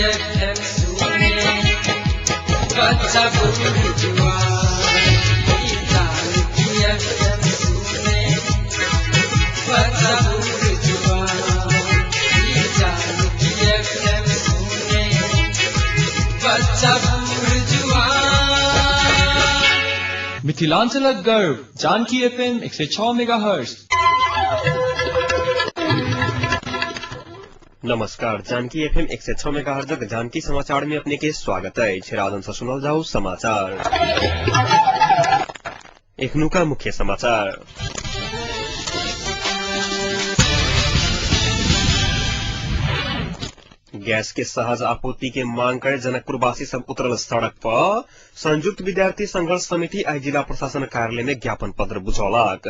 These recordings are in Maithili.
एफएम सुने बच्चा बूढ़ जुआन, जानकी एफएम सुने बच्चा बूढ़ जुआन, जानकी एफएम सुने बच्चा बूढ़ जुआन। मिथिलांचलक गर्व जानकी एफएम 106 मेगाहर्ट्ज। नमस्कार, जानकी एफएम 106 मेगाहर्ट्जक जानकी समाचार में अपने के स्वागत अछि। राजन से सुनल जाऊ समाचार। एखनुका मुख्य समाचार। गैस के सहज आपूर्ति के मांग करे जनकपुरवासी सब उतरल सड़क पर संयुक्त विद्यार्थी संघर्ष समिति आई जिला प्रशासन कार्यालय में ज्ञापन पत्र बुझौलक।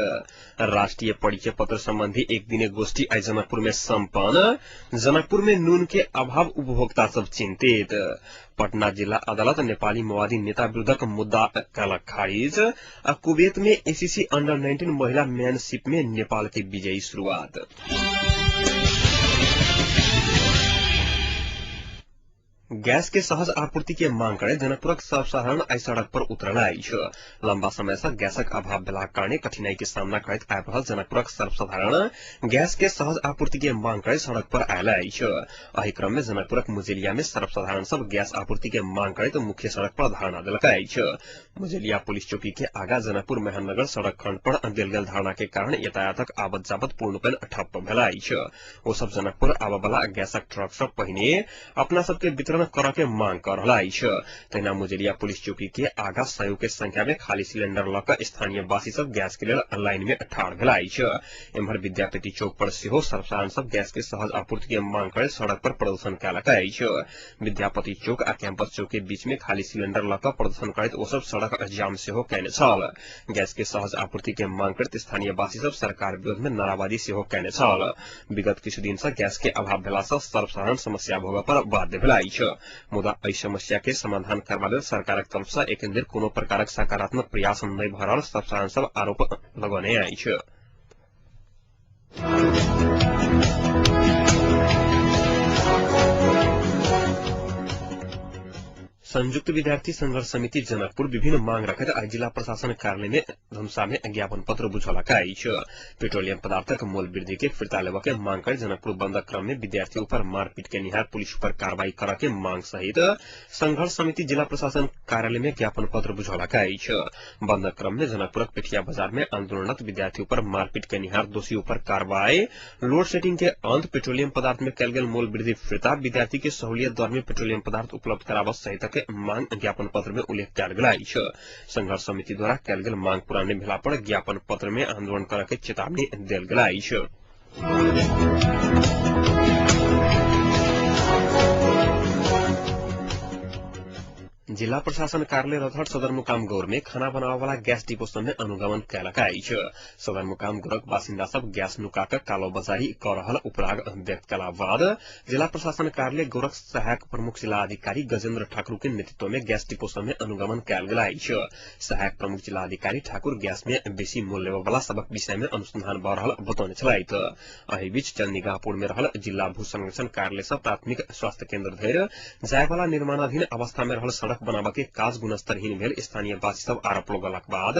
राष्ट्रीय परिचय पत्र संबंधी एक दिने गोष्ठी आई जनकपुर में संपन्न। जनकपुर में नून के अभाव, उपभोक्ता सब चिंतित। पटना जिला अदालत नेपाली माओवादी नेता विरुद्धक मुद्दा कलक खारिज। आ कुवैत में एसीसी अंडर 19 महिला मैनशिप में नेपाल के विजयी शुरुआत। गैस के सहज आपूर्ति के मांग करे जनकपुरक सर्वसाधारण आई सड़क पर उतरल अछि। लंबा समय से गैसक अभाव भेलाक कारणे कठिनाई के सामना करैत आबि रहल जनकपुरक सर्वसाधारण गैस के सहज आपूर्ति के मांग करे सड़क पर आयल अछि। एहि क्रम में जनकपुरक मुजेलिया में सर्वसाधारण सब गैस आपूर्ति के मांग करैत मुख्य सड़क पर धरना देलक अछि। मुजेलिया पुलिस चौकी के आगा जनकपुर मेहनगर सड़क खंड पर देल गेल धरना के कारण यातायातक आवत जावत पूर्णरूपेण ठप्प भेल अछि। ओ सब जनकपुर आबय वाला गैसक ट्रक सब पहिने अपना सबके वितरण करऽ के मांग कर रहल अछि। तहिना मुजेलिया पुलिस चौकी के आगा सय के संख्या में खाली सिलेंडर लऽ कऽ स्थानीय वासी सब गैस के लेल लाइन में ठाढ़ भेल अछि। एम्हर विद्यापति चौक पर सेहो सर्वसाधारण सब गैस के सहज आपूर्ति के मांग करैत सड़क पर प्रदर्शन कयलक अछि। विद्यापति चौक आ कैंपस चौक के बीच में खाली सिलेंडर लऽ कऽ प्रदर्शन करैत ओ सब सड़क जाम सेहो कयने छल। गैस के सहज आपूर्ति के मांग करैत स्थानीय वासी सब सरकार विरोध में नाराबाजी सेहो कयने छल। विगत किछु दिन से गैस के अभाव भेला से सर्वसाधारण समस्या भोगय पर बाध्य भेल अछि। मुदा एहि समस्या के समाधान करबा लेल सरकारक तरफ से एखन धरि कोनो प्रकारक सकारात्मक प्रयास नहि भऽ रहल सर्वसाधारण सब आरोप लगौने अछि। संयुक्त विद्यार्थी संघर्ष समिति जनकपुर विभिन्न मांग रखैत आई जिला प्रशासन कार्यालय में धनुषा में ज्ञापन पत्र बुझौलक अछि। पेट्रोलियम पदार्थक मोल वृद्धि के फिर्ता लेबऽ के मांग कर जनकपुर बंदक क्रम में विद्यार्थी ऊपर मारपीट केनिहार पुलिस ऊपर कार्रवाई करऽ के मांग सहित संघर्ष समिति जिला प्रशासन कार्यालय में ज्ञापन पत्र बुझौलक अछि। बंदक क्रम में जनकपुरक पेठिया बाजार में आंदोलनरत विद्यार्थी ऊपर मारपीट केनिहार दोषी ऊपर कार्रवाई, लोड शेडिंग के अंत, पेट्रोलियम पदार्थ में कयल गेल मोल वृद्धि फिर्ता, विद्यार्थी के सहूलियत दर में पेट्रोलियम पदार्थ उपलब्ध कराबऽ सहित के मांग ज्ञापन पत्र में उल्लेख कयल गेल अछि। संघर्ष समिति द्वारा कयल गेल मांग पूरा नहि भेला पर ज्ञापन पत्र में आंदोलन करऽ के चेतावनी देल गेल अछि। जिला प्रशासन कार्यालय रौतहट सदरमुकाम गौर में खाना बनावे वाला गैस डिपो सब में अनुगमन कयलक अछि। सदरमुकाम गौरक बासिन्दा सब गैस नुका कऽ कालोबाजारी कऽ रहल उपराग व्यक्त कयला बाद जिला प्रशासन कार्यालय गौरक सहायक प्रमुख जिला अधिकारी गजेन्द्र ठाकुर के नेतृत्व में गैस डिपो सब में अनुगमन कयल गेल अछि। सहायक प्रमुख जिला अधिकारी ठाकुर गैस में बेसी मोल लेबऽ वाला सबक विषय में अनुसंधान भऽ रहल बतौने छलथि। एहि बीच चंदीगाहपुर में रहल जिला भू संरक्षण कार्यालय सँ प्राथमिक स्वास्थ्य केन्द्र धरि जायवाला निर्माणाधीन अवस्था में रहल सड़क बनाबऽ के काज गुणस्तरहीन भेल स्थानीय वासी सब आरोप लगौलाक बाद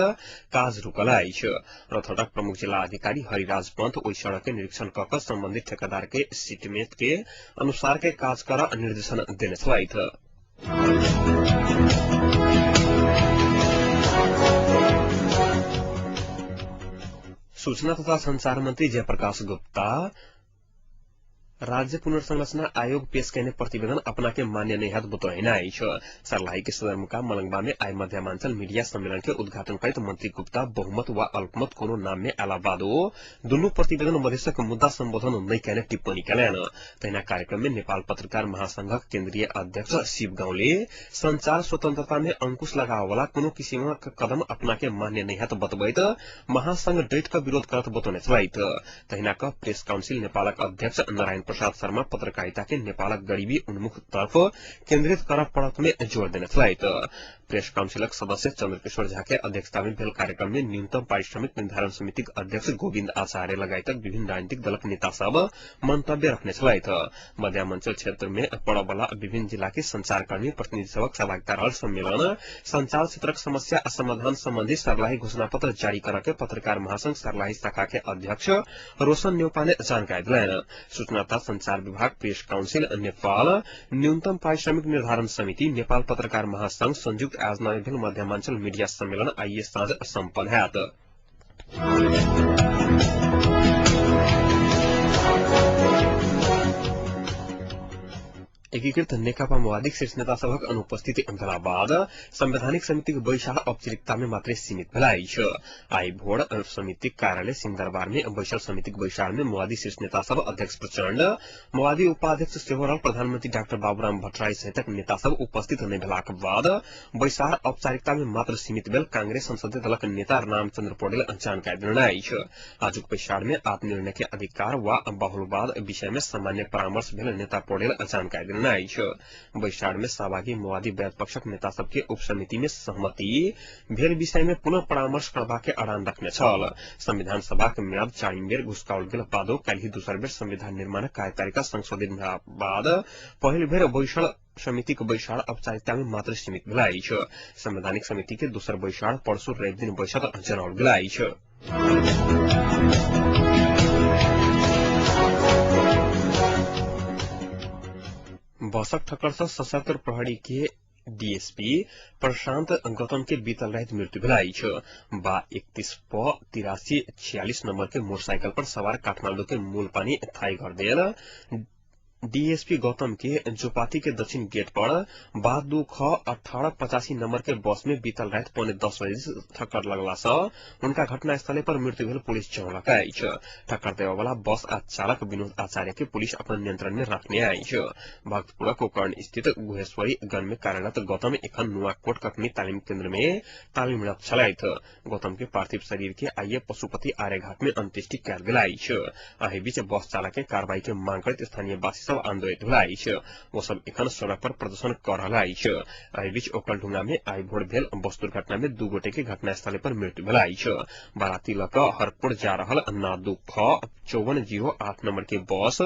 काज रुकल अछि। रौतहटक प्रमुख जिला अधिकारी हरिराज पंत ओहि सड़क के निरीक्षण कऽ कऽ संबंधित ठेकेदार के सिटमेट के अनुसार के काज करऽ निर्देशन देने छलथि। सूचना तथा संचार मंत्री जयप्रकाश गुप्ता राज्य पुनर्संरचना आयोग पेश कयने प्रतिवेदन अपना के मान्य नहि हैत बतौने अछि। सर्लाही के सदरमुकाम मलंगवा में आई मध्यमांचल मीडिया सम्मेलन के उद्घाटन करैत मंत्री गुप्ता बहुमत वा अल्पमत कोनो नाम में आला बादो दुनू प्रतिवेदन मधेशक मुद्दा संबोधन नहि कयने टिप्पणी कयलनि। तहिना कार्यक्रम में नेपाल पत्रकार महासंघक केन्द्रीय अध्यक्ष शिव गाउँले संचार स्वतंत्रता में अंकुश लगावे वाला कोनो किसिमक कदम अपना के मान्य नहि हैत बतबैत महासंघ डटि कऽ विरोध करत बतौने छलथि। तहिना कऽ प्रेस काउन्सिल नेपालक अध्यक्ष नारायण प्रसाद शर्मा पत्रकारिता के नेपालक गरीबी उन्मुख तर्फ केन्द्रित करऽ पड़त में जोर देने छलथि। प्रेस काउंसिलक सदस्य चंद्रकिशोर झा के अध्यक्षता में भेल कार्यक्रम में न्यूनतम पारिश्रमिक निर्धारण समितिक अध्यक्ष गोविन्द आचार्य लगायतक विभिन्न राजनीतिक दलक नेता सब मंतव्य रखने छलथि। मध्यामंचल क्षेत्र में पड़ऽ विभिन्न जिला के संचारकर्मी प्रतिनिधि सबक सहभागिता रहल सम्मेलन संचार क्षेत्रक समस्या आ समाधान संबंधी सर्लाही घोषणा पत्र जारी करऽ के पत्रकार महासंघ सर्लाही शाखा के अध्यक्ष रोशन न्यौपाने जानकारी दिलनि। सूचना तथा संचार विभाग, प्रेस काउंसिल नेपाल, न्यूनतम पारिश्रमिक निर्धारण समिति, नेपाल पत्रकार महासंघ संयुक्त आयोजना में भेल मध्यमांचल मीडिया सम्मेलन आइए साँझ सम्पन्न हैत। एकीकृत नेकपा माओवादीक शीर्ष नेता सभक अनुपस्थिति भेला बाद संवैधानिक समितिक बैसार औपचारिकता में मात्रै सीमित भेल अछि। आइ भोर समितिक कार्यालय सिंहदरबार में बैसल समितिक बैसार में माओवादी शीर्ष नेता सब अध्यक्ष प्रचण्ड, माओवादी उपाध्यक्ष सेहो रहल प्रधानमंत्री डाक्टर बाबूराम भट्टराई सहितक नेता सब उपस्थित नहि भेलाक बाद बैसार औपचारिकता में मात्र सीमित भेल कांग्रेस संसदीय दलक नेता रामचंद्र पौडेल जानकारी देलनि अछि। आजुक बैसार में आत्मनिर्णय के अधिकार वा बहुलवाद विषय में सामान्य परामर्श भेल नेता पौडेल जानकारी देलनि। बैसार में सहभागी माओवादी पक्षक नेता सबके उपसमिति में सहमति भेल विषय में पुनः परामर्श करबा के अड़ान रखने छल। संविधान सभा के म्याद चारिम बेर घुसकाओल गेल बादो काल्हि दोसर बेर संविधान निर्माण कार्यतालिका संशोधित भेला बाद पहिल बेर बैसल समितिक बैसार औपचारिकता में मात्र सीमित भेल अछि। संवैधानिक समिति के दोसर बैसार परसू रवि दिन बैसत जनाओल गेल अछि। बसक ठक्कर से सशस्त्र प्रहरी के डीएसपी प्रशांत गौतम के बीतल राति मृत्यु भेल अछि। बा 31 प 83 46 नंबर के मोटरसाइकिल पर सवार काठमांडू के मूलपानी थाई घर देल डीएसपी गौतम के जोपाती के दक्षिण गेट पर बा 2 ख 18 85 नंबर के बस में बीतल राति 9:45 बजे ठक्कर लगला से उनका घटनास्थल पर मृत्यु भेल पुलिस जनौलक अछि। ठक्कर देबय वाला बस आ चालक विनोद आचार्य के पुलिस अपन नियंत्रण में रखने अछि। भक्तपुरक गोकर्ण स्थित गुहेश्वरी गण में कार्यरत गौतम एखन नुआकोट कटनी तालीम केन्द्र में तालीमरत छलथि। गौतम के पार्थिव शरीर के आइए पशुपति आर्यघाट में अंत्येष्टि कयल गेल अछि। एहि बीच बस चालक के कार्रवाई के मांग करैत स्थानीय वासी सब आंदोलित भेल अछि। ओ सब एखन सड़क पर प्रदर्शन कर रहल अछि। एहि बीच ओखलढुंगा में आइ भोर भेल बस दुर्घटना में 2 गोटे के घटनास्थल पर मृत्यु भेल अछि। बाराती लऽ कऽ हरपुर जा रहल ना 2 ख 54 08 नंबर के बस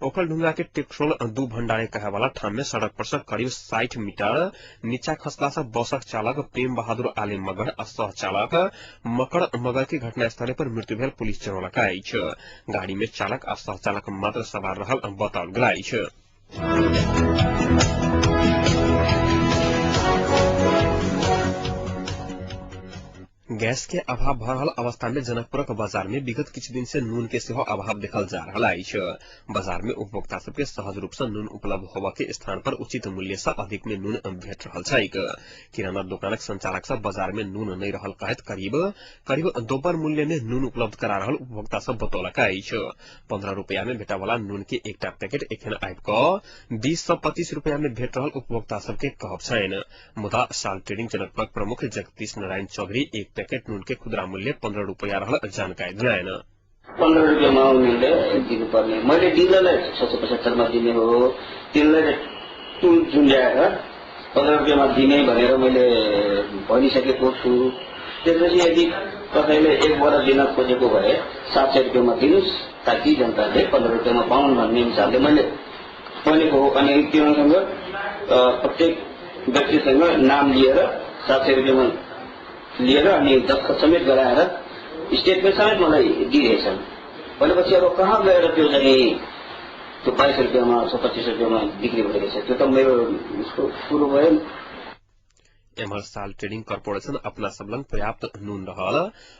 ओखलढुंगा के टेक्सोल 2 भंडारे कहे वाला ठाम में सड़क पर से करीब 60 मीटर नीचा खसला से बसक चालक प्रेम बहादुर आले मगर आ सह चालक मकर मगर के घटनास्थल पर मृत्यु भेल पुलिस जनौलक अछि। गाड़ी में चालक आ सह चालक मात्र सवार रहल बताओल गेल अछि। गैस के अभाव भ रहल अवस्था में जनकपुरक बाजार में विगत किछु दिन से नून के सेहो अभाव देखल जा रहल अछि। बाजार में उपभोक्ता सबके सहज रूप से नून उपलब्ध होबय के स्थान पर उचित मूल्य से अधिक में नून भेट रहल छैक। किराना दुकानक संचालक सब बाजार में नून नहीं रहल कहैत करीब करीब दोबर मूल्य में नून उपलब्ध करा रहल उपभोक्ता सब बतौलक अछि। 15 रुपया में भेटा वाला नून के एकटा पैकेट एखन आबि कऽ 20 से 25 रुपया में भेट रहल उपभोक्ता सबके कहब छनि। मुदा साल ट्रेडिंग जनकपुरक प्रमुख जगदीश नारायण चौधरी एक पैकेट नून के खुदरा मूल्य 15 रुपया रहल जानकारी दिलनि। 15 रुपियाँमा उनीहरूले दिनुपर्ने, मैले डिलरलाई 675 मा दिने हो, तिनीहरूलाई टुल झुन्ड्याएर 15 रुपियाँमा दिने भनेर मैले भनिसकेको छु। त्यसपछि यदि कसैले एक बोरा दिन खोजेको भए 700 रुपियाँमा दिनुहोस् ताकि जनताले 15 रुपियाँमा पाउन् भन्ने हिसाबले मैले भनेको हो। अनि तिनीहरूसँग प्रत्येक व्यक्तिसँग नाम लिएर 700 रुपियाँमा लिएर अनि दस्तखत समेत गराएर स्टेटमेन्ट समेत मलाई दिइरहेछन्। भनेपछि अब कहाँ गएर त्यो चाहिँ त्यो 22 रुपियाँमा 25 रुपियाँमा बिक्री भइरहेछ, त्यो त मेरो उसको कुरो भयो। एम्हर साल ट्रेडिंग कॉर्पोरेशन अपना सब लग पर्याप्त नून रहल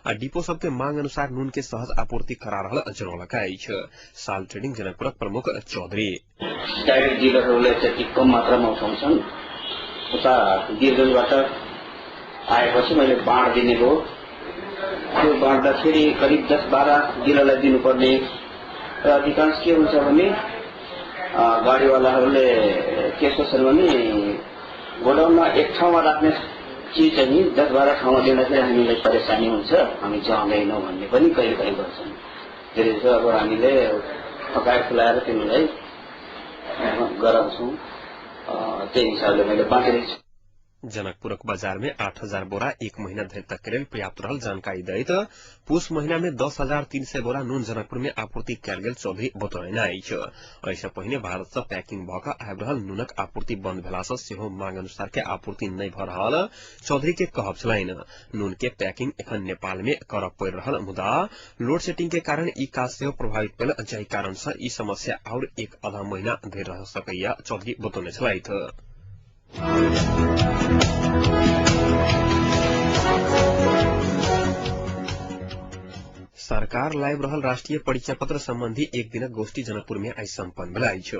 आ डिपो सबके मांग अनुसार नून के सहज आपूर्ति करा रहल जनौलक अछि। साल ट्रेडिंग जनकपुरक प्रमुख चौधरी डाइरेक्ट डिलरहरूले त्यति कम मात्रामा उठाउँछन्, उता गिरगञ्जबाट आएपछि मैले बाँड दिने हो, त्यो बाँड्दाखेरि करिब 10-12 डिलरलाई दिनुपर्ने र अधिकांश के हुन्छ भने गाडीवालाहरूले के सोच्छन् भने गोडाउनमा एक ठाउँमा राख्ने चिज चाहिँ 10-12 ठाउँमा दिँदाखेरि हामीलाई परेशानी हुन्छ, हामी जाँदैनौँ भन्ने पनि कहिले कहिले गर्छन्। धेरै जसो अब हामीले फकाएर फुलाएर तिनीहरूलाई गराउँछौँ। त्यही हिसाबले मैले बाँचेको छु। जनकपुरक बाजार में 8,000 बोरा एक महीना धरि तक के लेल पर्याप्त रहल जानकारी दैत पुष महीना में 10,300 बोरा नून जनकपुर में आपूर्ति कयल गेल चौधरी बतौने अछि। एहिसँ पहिने भारत सँ पैकिंग भऽ कऽ आबि रहल नूनक आपूर्ति बंद भेला सँ सेहो मांग अनुसार के आपूर्ति नहि भऽ रहल चौधरी के कहब छलनि। नून के पैकिंग एखन नेपाल में करऽ पड़ि रहल मुदा लोड सेटिंग के कारण ई काज सेहो प्रभावित भेल, जाहि कारण सँ ई समस्या आओर एक आधा महीना धरि रह सकैया चौधरी बतौने छलथि। सरकार लाइब रहल राष्ट्रिय परीक्षा पत्र सम्बन्धी एक दिनक गोष्ठी जनकपुर में आइ सम्पन्न भेल अछि।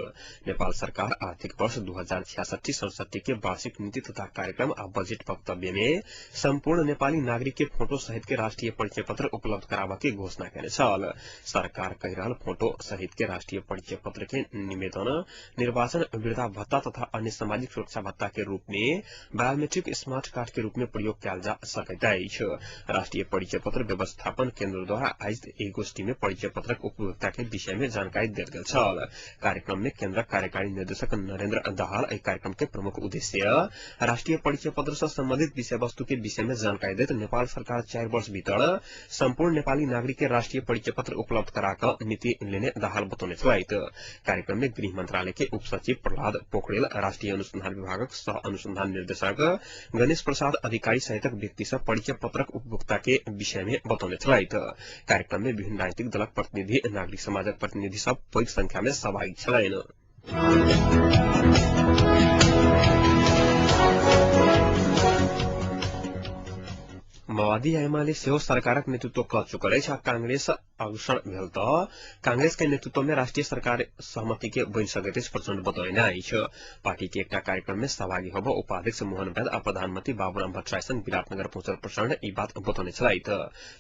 नेपाल सरकार आर्थिक वर्ष 2066-67 के वार्षिक नीति तथा कार्यक्रम आ बजेट वक्तव्य में सम्पूर्ण नेपाली नागरिक के फोटो सहित के राष्ट्रिय परिचय पत्र उपलब्ध कराबऽ के घोषणा केने छल। सरकार कहि रहल फोटो सहित के राष्ट्रिय परिचय पत्र के निवेदन निर्वाचन वृद्धा भत्ता तथा अन्य सामाजिक सुरक्षा भत्ता के रूप में बायोमेट्रिक स्मार्ट कार्ड के रूप में प्रयोग कयल जा सकैत अछि। राष्ट्रिय परिचय पत्र व्यवस्थापन केन्द्र द्वारा आयोजित एक गोष्ठी में परिचय पत्रक उपभोक्ता के विषय में जानकारी देल गेल छल। कार्यक्रम में केन्द्रक कार्यकारी निर्देशक नरेंद्र दाहाल एहि कार्यक्रम के प्रमुख उद्देश्य राष्ट्रीय परिचय पत्र से संबंधित विषय वस्तु के विषय में जानकारी दैत नेपाल सरकार 4 वर्ष भीतर सम्पूर्ण नेपाली नागरिक के राष्ट्रीय परिचय पत्र उपलब्ध करा कऽ नीति लेने दाहाल बतौने छलथि। कार्यक्रम में गृह मंत्रालय के उप सचिव प्रहलाद पोखरेल, राष्ट्रीय अनुसंधान विभागक सह अनुसंधान निर्देशक गणेश प्रसाद अधिकारी सहितक व्यक्ति सब परिचय पत्रक उपभोक्ता के विषय में बतौने छलथि। कार्यक्रम में विभिन्न राजनीतिक दलक प्रतिनिधि, नागरिक समाजक प्रतिनिधि सब पैघ संख्या में सहभागी छलनि। माओवादी एमाले सेहो सरकारक नेतृत्व कऽ चुकल अछि आ कांग्रेस अग्रसर भेल तऽ कांग्रेस के नेतृत्व में राष्ट्रीय सरकार सहमति के बनि सकैत अछि प्रचण्ड बतौने अछि। पार्टी के एकटा कार्यक्रम में सहभागी होबऽ उपाध्यक्ष मोहन वैद्य आ प्रधानमंत्री बाबूराम भट्टराई संग विराटनगर पहुंचल प्रचण्ड ई बात बतौने छलथि।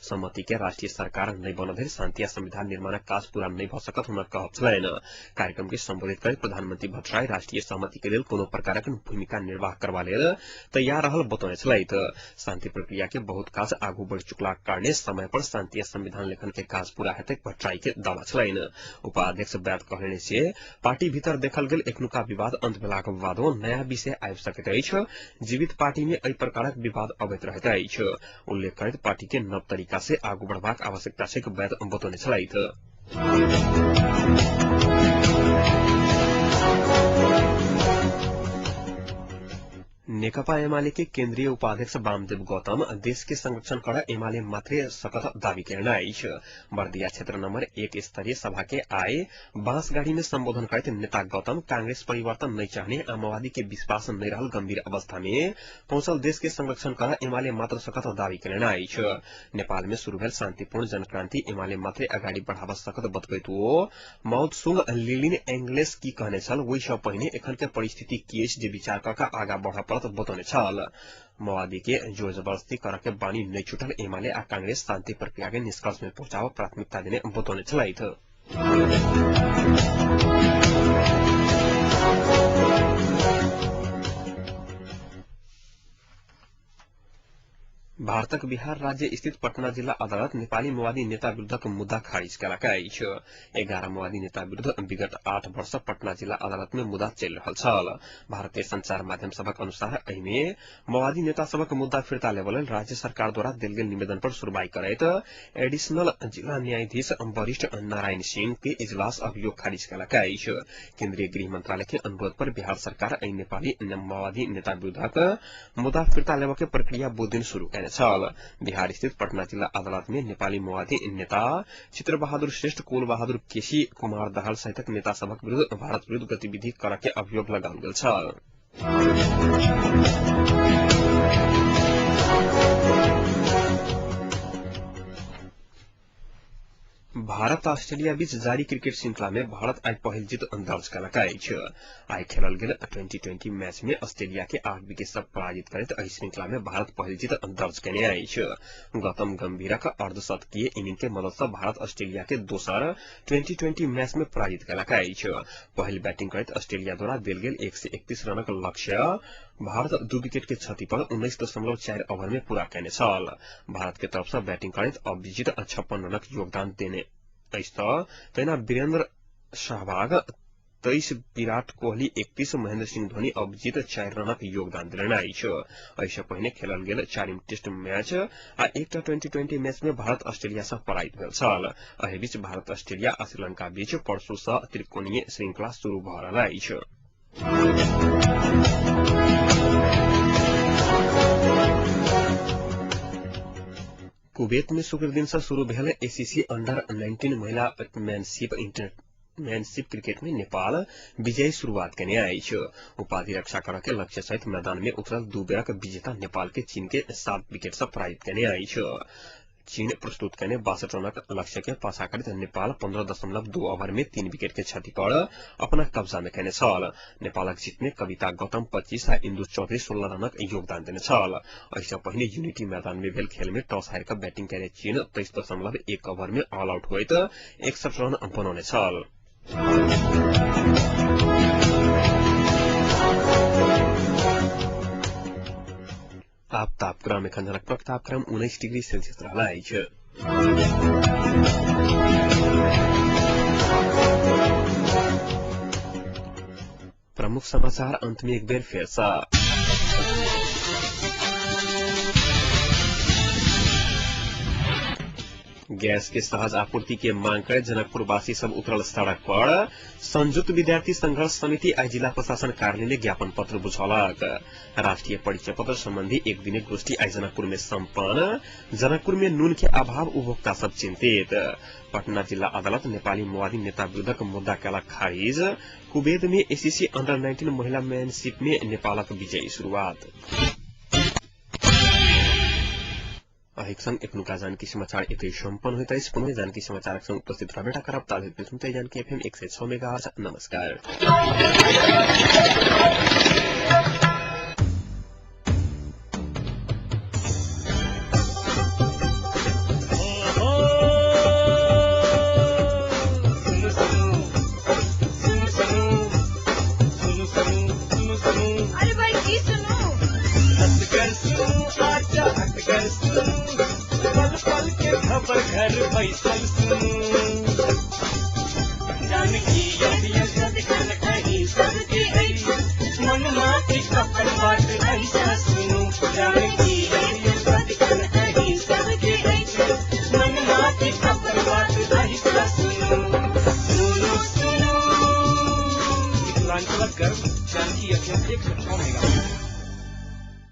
सहमति के राष्ट्रीय सरकार नहि बनल धरि शांति आ संविधान निर्माणक काज पूरा नहि भऽ सकत हुनक कहब छलनि। कार्यक्रम के संबोधित करैत प्रधानमंत्री भट्टराई राष्ट्रीय सहमति के लेल कोनो प्रकारक भूमिका निर्वाह करबा लेल तैयार रहल बतौने छलथि। शांति प्रक्रिया के बहुत काज आगू बढ़ि चुकलाक कारणे समय पर शांति आ संविधान लेखन के काज पूरा हेतै भट्टराई के दावा छलनि। उपाध्यक्ष वैद्य कहलनि जे पार्टी भीतर देखल गेल एखनुका विवाद अंत भेलाक बादो नया विषय आबि सकैत अछि। जीवित पार्टी में एहि प्रकारक विवाद अबैत रहैत अछि। उल्लेख करैत पार्टी के नव तरीका से आगू बढ़बाक आवश्यकता छैक वैद्य बतौने छलथि। नेकपा एमाले के केन्द्रीय उपाध्यक्ष वामदेव गौतम देश के संरक्षण कर एमाले मात्रे सकत दावी केने अछि। बर्दिया क्षेत्र नंबर 1 स्तरीय सभा के आइ बांसगाड़ी में संबोधन करैत नेता गौतम कांग्रेस परिवर्तन नहीं चाहने आ माओवादी के विश्वास नहीं रहल गंभीर अवस्था में पहुंचल देश के संरक्षण कर एमाले मात्र सकत दावी केने अछि। नेपाल में शुरू भेल शांतिपूर्ण जनक्रांति एमाले मात्रे अगाडि बढ़ाब सकत बतबैत ओ माओत्सुंग लिलिन एंग्लेस की कहने छल ओहि सँ पहिने एखन के परिस्थिति की अछि जे विचार कऽ के आगा बढ़ पड़त बतौने छल। माओवादी के जोर जबरदस्ती करऽ के बानी नहि छूटल एमाले आ कांग्रेस शांति प्रक्रिया के निष्कर्ष में पहुंचाब प्राथमिकता देने बतौने छलथि। भारतक बिहार राज्य स्थित पटना जिला अदालत नेपाली माओवादी नेता विरुद्धक मुद्दा खारिज केलक अछि। 11 माओवादी नेता विरुद्ध विगत 8 वर्ष पटना जिला अदालत में मुद्दा चलि रहल छल। भारतीय संचार माध्यम सभक अनुसार एहिमे माओवादी नेता सभक मुद्दा फिर्ता लेबऽ लेल राज्य सरकार द्वारा देल गेल निवेदन पर सुनवाई करैत एडिशनल जिला न्यायाधीश वरिष्ठ नारायण सिंह के इजलास अभियोग खारिज केलक अछि। केन्द्रीय गृह मंत्रालय के अनुरोध पर बिहार सरकार एहि नेपाली माओवादी नेता विरुद्धक मुद्दा फिर्ता लेबऽ के प्रक्रिया बुध दिन शुरू केने छल। बिहार स्थित पटना जिला अदालत में नेपाली माओवादी नेता चित्र बहादुर श्रेष्ठ, कुल बहादुर केसी, कुमार दाहाल सहितक नेता सभक विरुद्ध भारत विरुद्ध गतिविधि करऽ के अभियोग लगाओल गेल छल। भारत ऑस्ट्रेलिया बीच जारी क्रिकेट श्रृंखला में भारत आइ पहिल जीत दर्ज केलक अछि। आइ खेलल गेल 2020 मैच में ऑस्ट्रेलिया के 8 विकेट सँ पराजित करैत एहि श्रृंखला में भारत पहिल जीत दर्ज केने अछि। गौतम गंभीरक अर्धशतकीय इनिंग के मदद सँ भारत ऑस्ट्रेलिया के दोसर 2020 मैच में पराजित केलक अछि। पहिल बैटिंग करैत ऑस्ट्रेलिया द्वारा देल गेल 131 रनक लक्ष्य भारत 2 विकेट के क्षति पर 19.4 ओवर में पूरा केने छल। भारत के तरफ सँ बैटिंग करैत अभिजीत 56 रनक योगदान देने अछि तऽ तहिना वीरेंद्र सहवाग 23, विराट कोहली 31, महेंद्र सिंह धोनी अभिजीत 4 रनक योगदान देलनि अछि। एहिसँ पहिने खेलल गेल चारिम टेस्ट मैच आ एकटा 20-20 मैच में भारत ऑस्ट्रेलिया सँ पराजित भेल छल। एहि बीच भारत ऑस्ट्रेलिया आ श्रीलंका बीच परसू सँ त्रिकोणीय श्रृंखला शुरू भऽ रहल अछि। कुवैत में शुक्र दिन सँ शुरू भेल एसीसी अंडर 19 महिला मैनशिप क्रिकेट में नेपाल विजयी शुरुआत केने अछि। उपाधि रक्षा करऽ के लक्ष्य सहित मैदान में उतरल दू बेरक विजेता नेपाल के चीन के 7 विकेट सँ पराजित केने अछि। चीन प्रस्तुत केने 62 रनक लक्ष्य के पाछा करैत नेपाल 15.2 ओवर में 3 विकेट के क्षति पर अपना कब्जा में केने छल। नेपालक जीत में कविता गौतम 25 आ इंदु चौधरी 16 रनक योगदान देने छल। एहिसँ पहिने यूनिटी मैदान में भेल खेल में टॉस हारि कऽ बैटिंग केने चीन 23.1 ओवर में ऑल आउट होइत 61 रन बनौने छल। आब तापक्रम एखन जनकपुरक तापक्रम 19 डिग्री सेल्सियस रहल अछि। प्रमुख समाचार अंत में एक बेर फेर सँ। गैस के सहज आपूर्ति के मांग करैत जनकपुरवासी सब उतरल सड़क पर। संयुक्त विद्यार्थी संघर्ष समिति आइ जिला प्रशासन कार्यालय में ज्ञापन पत्र बुझौलक। राष्ट्रीय परिचय पत्र संबंधी एक दिनक गोष्ठी आइ जनकपुर में सम्पन्न। जनकपुर में नून के अभाव, उपभोक्ता सब चिंतित। पटना जिला अदालत नेपाली माओवादी नेता विरुद्धक मुद्दा केलक खारिज। कुवैत में एसीसी अंडर 19 महिला मैनशिप में नेपालक विजयी शुरुआत। अहिक संग एखनुका जानकी समाचार एतै सम्पन्न होइत अछि। पुनः जानकी समाचारक संग उपस्थित रहबे करब। ताधरि सुनते जानकी एफएम 106 मेगाहर्ट्ज। नमस्कार। अरे भाई की सुनू, पल पल के खबर घर बैसल सुनू, जानकी सबके मन माटी अपन बात ऐसा सुनू, जानकी सबके मन माटी अपन बात ऐसा सुनू, सुनू सुनू। मिथिलांचलक गर्व जानकी एफएम 106 मेगाहर्ट्ज।